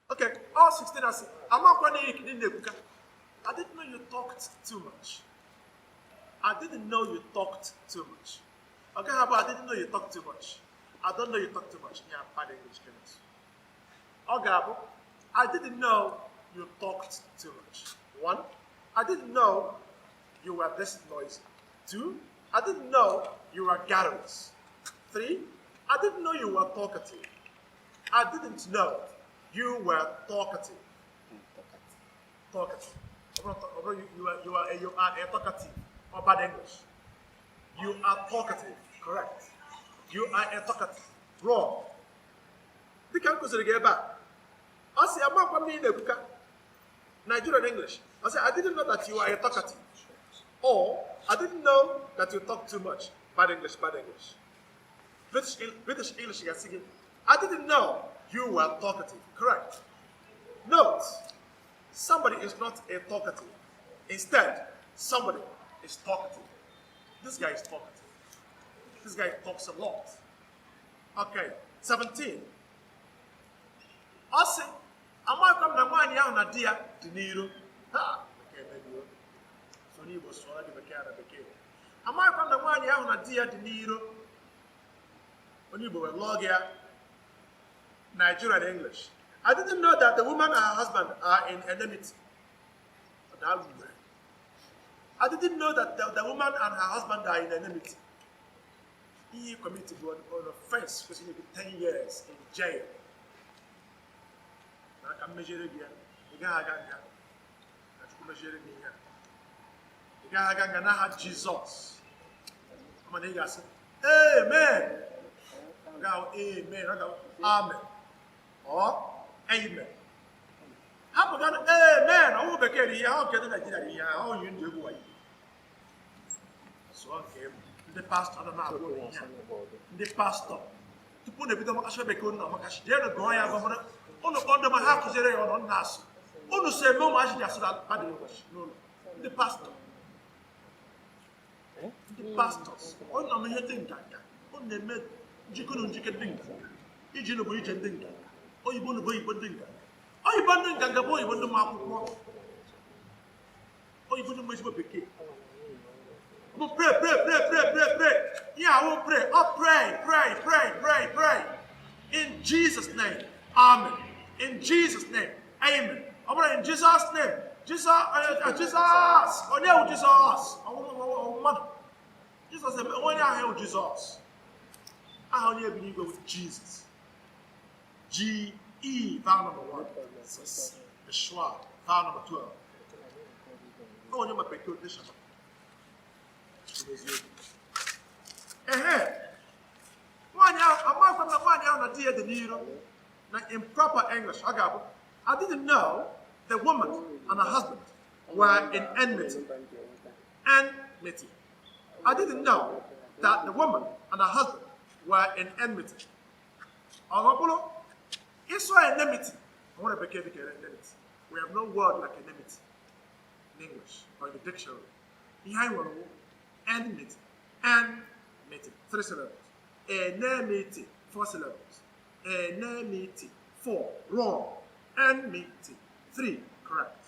Okay, all 16 asị, amakwa na ị na-ekwuka. I didn't know you talked too much. I didn't know you talked too much. Okay, how about "I didn't know you talked too much"? "I don't know you talk too much." Yeah, bad English, Kenneth. Ọ ga-abụ, "I didn't know you talked too much." One, I didn't know you were this noisy. Two, I didn't know you were garrulous. Three, I didn't know you were talkative. I didn't know you were talkative. Talkative. Ọ bụrụ you are a talkative or bad English. You are talkative. Correct. You are a talkative. Wrong. Dịka m kụziri gị ebe a, ọ sị, amakwa m na ị na-ekwuka. Nigerian English. I said, "I didn't know that you are a talkative." Or, "I didn't know that you talk too much." Bad English, bad English. British English, you can. "I didn't know you were talkative." Correct. Note, somebody is not a talkative. Instead, somebody is talkative. This guy is talkative. This guy talks a lot. Okay, 17. Ọ sị, amakwa m na nwaanyị ahụ na di ya dị n'iro. Ha, bekee mebio. So n'Igbo sụọrọ gị bekee na bekee. Amakwa m na nwaanyị ahụ na di ya dị n'iro. Onye Igbo wee lụọ gị ya. Nigerian English. "I didn't know that the woman and her husband are in enmity." That woman. "I didn't know that the woman and her husband are in enmity." Ihe committed an offense kwesịrị ịbụ 10 years in jail. Na aka mmejere gị ya, ị gaghị aga nga. Ka Chukwu meziere gị ihe a. Ị gaghị aga nga n'aha Jizọs. Mana ị ga-asị, "Amen." Ọ ga-ahụ amen, ọ ga-ahụ amen. Or amen. Hapụga na amen, ọwụ bekee dị ihe ahụ, nke ndị Naijiria dị ihe ahụ, ọ yi ndị egwu wayo. Sụọ nke egwu. Ndị pastọ nọ na-agwa unu ihe a. Ndị pastọ, tupu na ebido makasị bekee unu na-amakasị, jeenụ gụọ ya gụọ mara. Unu kpọọ ndị ma ha kụziere ya ọnụ na-asụ. Unu so eme ụmụazị ji asụ na bad English n'ụlọ. Ndị pastọ. Ndị pastors, unu na ihe dị nganga. Unu na-eme njikọ unu njike ndị nganga. Iji unu bụ ije ndị nganga. Oyibo unu bụ oyibo ndị nganga. Oyibo ndị nganga bụ oyibo ndị ụmụ akwụkwọ. Oyibo ndị ụmụ ezigbo bekee. Bụ pray, pray, pray, pray, pray, pray. Yeah, I will pray. Oh, pray, pray, pray, pray, pray. In Jesus' name. Amen. In Jesus' name. Amen. Ọ bụrụ in Jesus' name. Jesus, Jesus. Onye wụ Jesus? Ọ mmadụ. Jesus, onye ahụ wụ Jesus. Aha onye bi n'igwe wụ Jesus. G E, vowel number 1. S, the schwa, vowel number 12. Ọ onye ma bekee otu. Ehe, nwaanyị ahụ, amakwa m na nwaanyị ahụ na di ya dị n'iro. Na improper English, ọ ga-abụ, "I didn't know the woman and her husband were in enmity." Enmity. "I didn't know that the woman and her husband were in enmity." Ọ bụrụ ịsụ enmity, I want to bekee dịka enmity. We have no word like enmity in English or in the dictionary. Ihe anyị nwere wụ enmity. Enmity, three syllables. Enmity, four syllables. Enmity, four, wrong. Enmity, three, correct.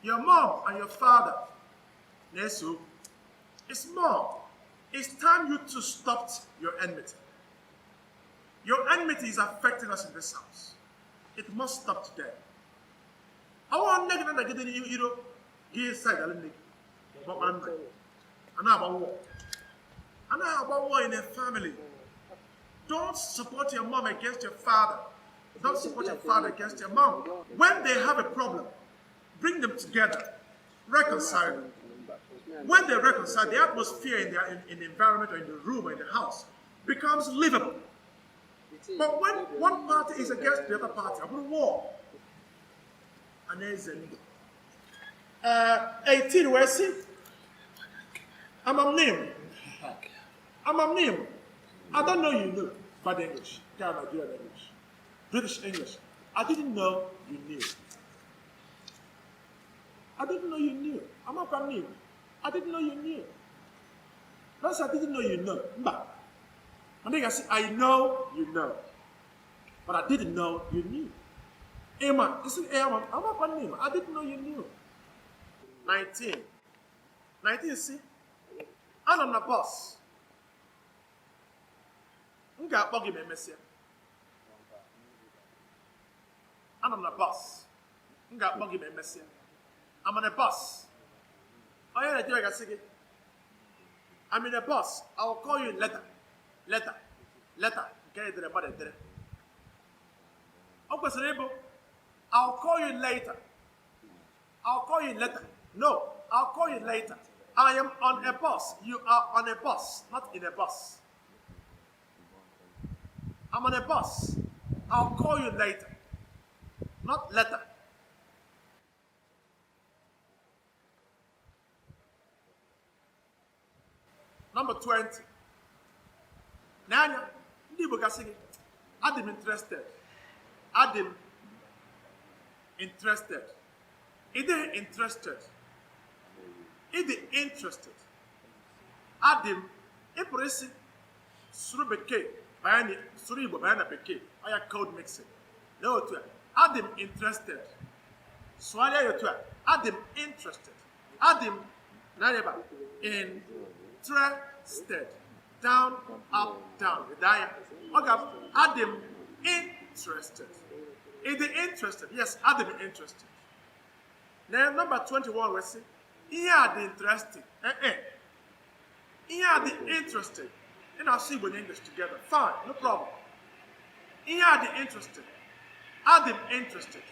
Your mom and your father na-ese okwu. It's mom. It's time you two stopped your enmity. Your enmity is affecting us in this house. It must stop today. Ọwọ́ nne gị na nna gị dị n'iro gị side ala nne gị ma ọ bụ ọkpara nna gị. A na-agba war. A naghị agba war in a family. Don't support your mom against your father. Don't support your father against your mom. When they have a problem, bring them together. Reconcile them. When they reconcile, the atmosphere in the environment or in the room or in the house becomes livable. But when one party is against the other party, I put war. And there's a 18, where see? Amam Amam. I don't know you knew bad English. Yeah, Nigerian English. British English. "I didn't know you knew." I didn't know you knew. I'm not knew. I didn't know you knew. That's "I didn't know you know." Mba. And they say, "I know you know." But I didn't know you knew. Ịma, isi ee, ama amakwa nne ịma. I didn't know you knew. 19. 19 si, anọ m na bus. M ga-akpọ gị ma emesịa. Anọ m na bus. M ga-akpọ gị ma emesịa. I'm on a bus. Onye Nigeria ga-asị gị, "I'm in a bus. I will call you later." Later. Later. Nke edere mmadụ edere. Ọ kwesịrị ịbụ, "I'll call you later." I'll call you later. No, I'll call you later. I am on a bus. You are on a bus, not in a bus. I'm on a bus. I'll call you later. Not later. Number 20. N'anya, ndị Igbo gasị gị, "Adị m interested." Adị m interested. Ị dịghị interested. Ị dị interested. Adị m, ị pụrụ isi sụrụ Bekee banye na sụrụ Igbo banye na Bekee, ọ ya code mixing. Lee otu a, adị m interested. Sụgharịa ya otu a, adị m interested. Adị m n'anya ebe a, interested. Down, up, down. Daa ya. Ọ ga-abụ adị m interested. Ị dị interested? Yes, adị m interested. Na number 21 wee sị, ihe a dị interesting. Eh eh. Ihe a dị interesting. Ị na-asụ Igbo na English together. Fine, no problem. Ihe a dị interesting. Adị m interested.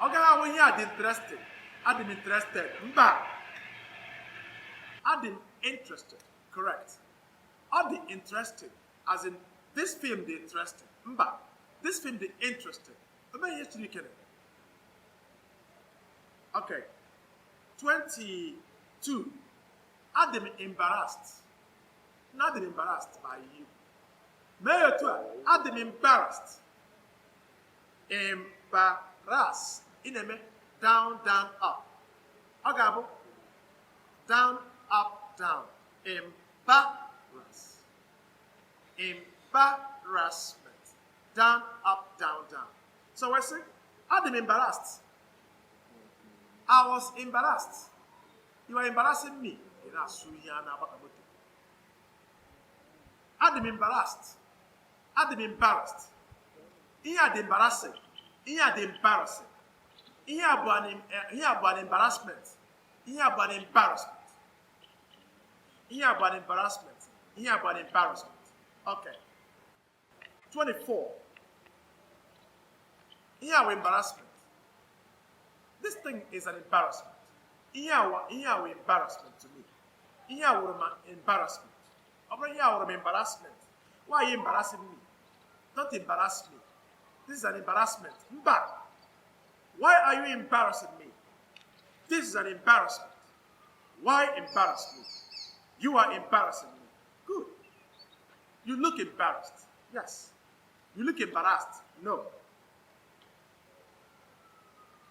Ọ gaghị ahụ ihe a dị interesting. Adị m interested. Mba. Adị m interested. Correct. Ọ dị interesting. As in, this film dị interesting. Mba. This film dị interesting. O meghị ihe siri ike. Okay. 22. Adị m embarrassed. Na adị m embarrassed by you. Mee ya otu a. Adị m embarrassed. Embarrass. Ị na-eme down, down, up. Ọ ga-abụ down, up, down. Embarrass. Embarrassment. Down, up, down, down. So we say, adị m embarrassed. I was embarrassed. You are embarrassing me. Ị na-asụ ihe a na-agba ka moto. Adị m embarrassed. Adị m embarrassed. Ihe a dị embarrassing. Ihe a dị embarrassing. Ihe a bụ an embarrassment. Ihe a bụ an embarrassment. Ihe a bụ an embarrassment. Ihe a bụ an embarrassment. Okay. 24. Ihe a bụ embarrassment. This thing is an embarrassment. Ihe a wụ embarrassment to me. Ihe a wụrụ m embarrassment. Ọ bụrụ ihe a wụrụ m embarrassment. Why are you embarrassing me? Don't embarrass me. This is an embarrassment. Mba. Why are you embarrassing me? This is an embarrassment. Why embarrass me? You are embarrassing me. Good. You look embarrassed. Yes. You look embarrassed. No.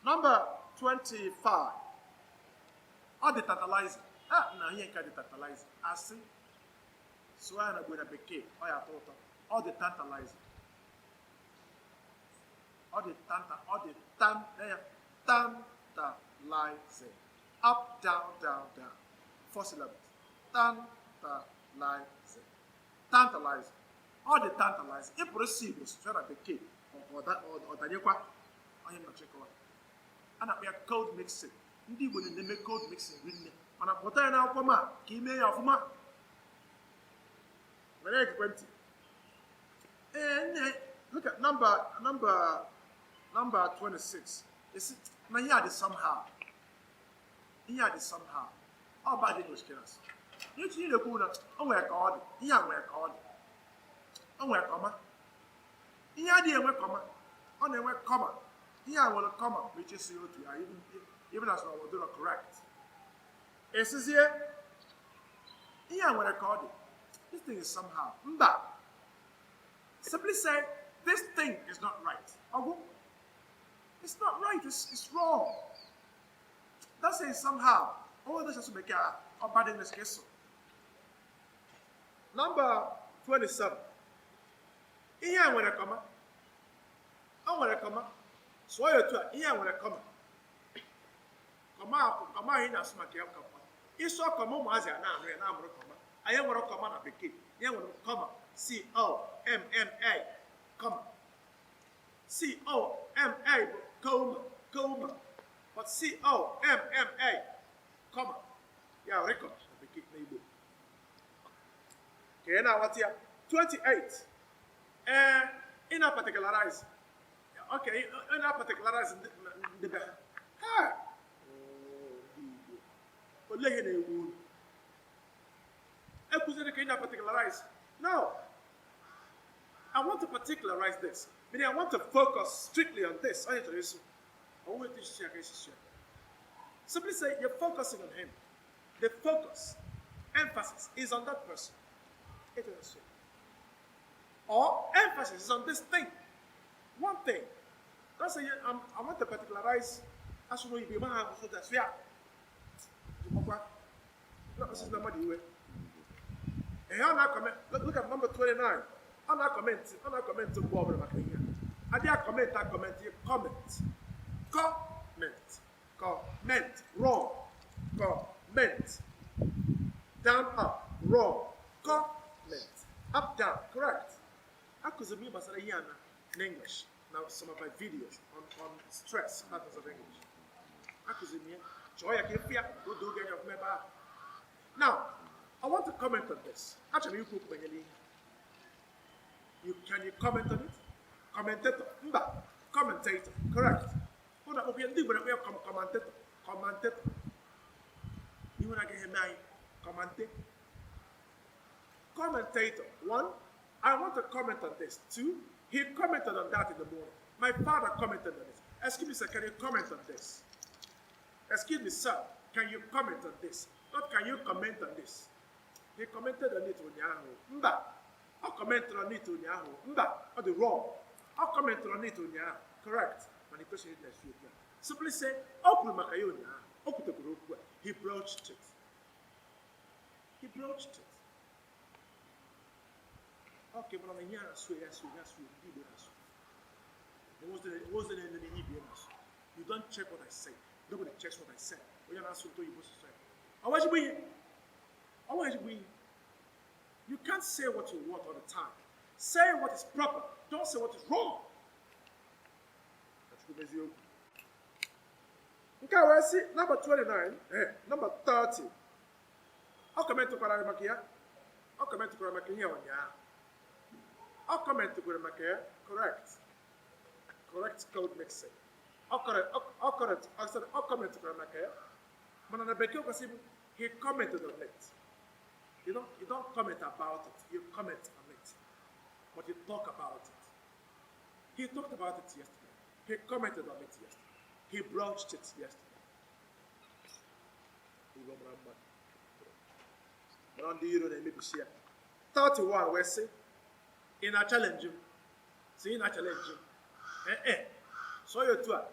Number 25. Ọ dị tantalizing. Ah, na ihe nke a dị tantalizing. Asị. Sụọ ya na Igbo na Bekee, ọ ya atọ ụtọ. Ọ dị tantalizing. Ọ dị tanta, ọ dị tan, ya tantalizing. Up, down, down, down. Four syllables. Tantalizing. Tantalizing. Ọ dị tantalizing. Ị pụrụ isi Igbo sụọ na Bekee, ọ danyekwa onye m na-achịkọwa. A na-akpọ ya code mixing. Ndị Igbo na-eme code mixing rinne, mana pụta ya n'akwụkwọ ma ka ime ya ọfụma. Were ekwentị. Ee, nne, look at number 26. You see, na ihe a dị somehow. Ihe a dị somehow. Ọ bad English class. Ihe tinye na-ekwu na o nwere ka ọ dị. Ihe a nwere ka ọ dị. O nwere comma. Ihe adịghị enwe comma. Ọ na-enwe comma. Ihe a nwere comma, which is otu ya, even as na ọ dịrọ correct. Esizie, ihe a nwere ka ọ dị. This thing is somehow. Mba. Simply say, "This thing is not right." Ọgwụ. It's not right. It's wrong. That's saying somehow. Oh, this is bekee a ọ bad English ka ịsụ. Number 27. Ihe a nwere comma. Nwere comma. Sụọ ya otu a, ihe a nwere comma. Comma, comma ahụ ị na-asụ maka ya, comma. Ịsụọ comma, ụmụazị a na-anụ ya, na-amụrụ comma. Anyị nwere comma na bekee. Ihe nwere comma, c o m m a, comma. C o m a bụ coma, coma, but c o m m a, comma, ya record na bekee. Na Igbo ka ị na-aghọta ya. 28, ee, ị na-particularize. Okay, ị na-particularize ndị be ha. Ha, ndị Igbo, olee ihe na-ewu unu? Ekụziri ka ị na-particularize. No, I want to particularize this, meaning I want to focus strictly on this. Onye chọrọ ịsụ ọwụwa etu isi ya ka esi ya. Simply say you're focusing on him. The focus, emphasis is on that person. It is or emphasis is on this thing, one thing. Don't say I want to particularize. Asụrụ Igbo ma ha asụsụ dasụ ya ọkwa na mmadụ iwe. Ihe ọ na-acomment. Look at number 29. Ọ na-acomment, ọ na-acomment mgbe ọbụla maka ihe a. Adịghị acomment, acomment, comment, comment, comment, wrong. Comment, down, up, wrong. Comment, up, down, correct. Akụziri m ihe gbasara ihe a na n'English na some of my videos on stress patterns of English. Akụziri m ya, chọọ ya ka efu ya ka o doo gị anya ọfụma ebe ahụ. Now I want to comment on this. Achọrọ m ikwu okwu banyere ihe. You can you comment on it? Commentator, mba. Commentator, correct. Ụnụ akpọkwa ya, ndị Igbo na-akpọ ya commentator, commentator. Ihu na-agaghị eme anyị commentate, commentator. One, I want to comment on this. Two, he commented on that in the morning. My father commented on this. Excuse me, sir, can you comment on this? Excuse me, sir, can you comment on this? Not can you comment on this. He commented on it ụnyaahụ. Mba. Ọ commented on it ụnyaahụ. Mba. Ọ dị wrong. Ọ commented on it ụnyaahụ. Correct. Mana ị kwesịghị ịdị na-esi okwu a. Simply say, ọ kwuru maka ya ụnyaahụ. O kwutekwara okwu a. He broached it. He broached it. Ọ ka mara na ihe a na-asụ ya asụ ya asụ ndị Igbo na-asụ. Enwezi na-ene n'ihe ibe ya na-asụ. You don't check what I say. Nobody checks what I say. Onye na-asụ ụtọ oyibo sụsụ ya. Ọ bụ ezigbo ihe. Ọ bụ ezigbo ihe. You can't say what you want all the time. Say what is proper. Don't say what is wrong. Ka Chukwu mezie okwu. Nke a wee sị number 29, number 30. Ọ commentịkwara maka ya. Ọ commentịkwara maka ihe ụnyaahụ. Ọ commentịkwara maka ya. Correct. Correct code mixing. Ọ correct, ọ correct, ọ sorry, ọ commentịkwara maka ya. Mana na bekee kwesịrị ịbụ he commented on it. You don't comment about it, you comment on it. But you talk about it. He talked about it yesterday. He commented on it yesterday. He broached it yesterday. Igbo mara mma. Mara ndị iro na-emebisi ya. 31 wee sị, ị na-challenge m? Sị ị na-challenge m. Ee e, sọ ya otu a.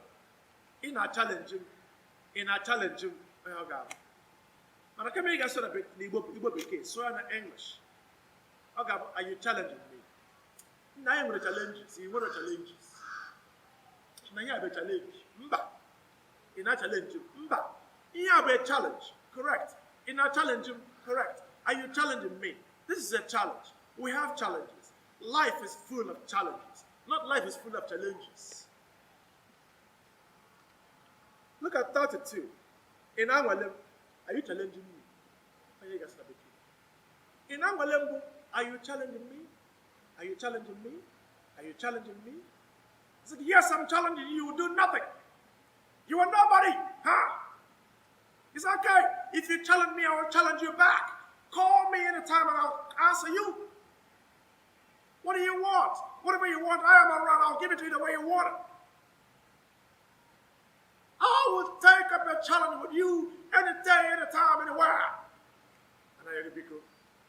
Ị na-challenge m? Ị na-challenge m? Onye ọ ga-abụ. Mana kama ị ga-asụ na n'Igbo, Igbo bekee, sụọ ya na English. Ọ ga-abụ, are you challenging me? Nna, anyị nwere challenges, ị nwere challenges. Na ihe a bụ challenge. Mba. Ị na-challenge m? Mba. Ihe a bụ a challenge. Correct. Ị na-challenge m? Correct. Are you challenging me? This is a challenge. We have challenges. Life is full of challenges. Not life is full of challenges. Look at 32. Ị na-anwale m? Are you challenging me? Onye gasị na bekee. Ị na-anwale m bụ, are you challenging me? Are you challenging me? Are you challenging me? He said, yes, I'm challenging you. You do nothing. You are nobody. Huh? It's okay. If you challenge me, I will challenge you back. Call me anytime and I'll answer you. What do you want? Whatever you want, I am around. I'll give it to you the way you want it. I will take up a challenge with you any day, any time, anywhere. And I biko.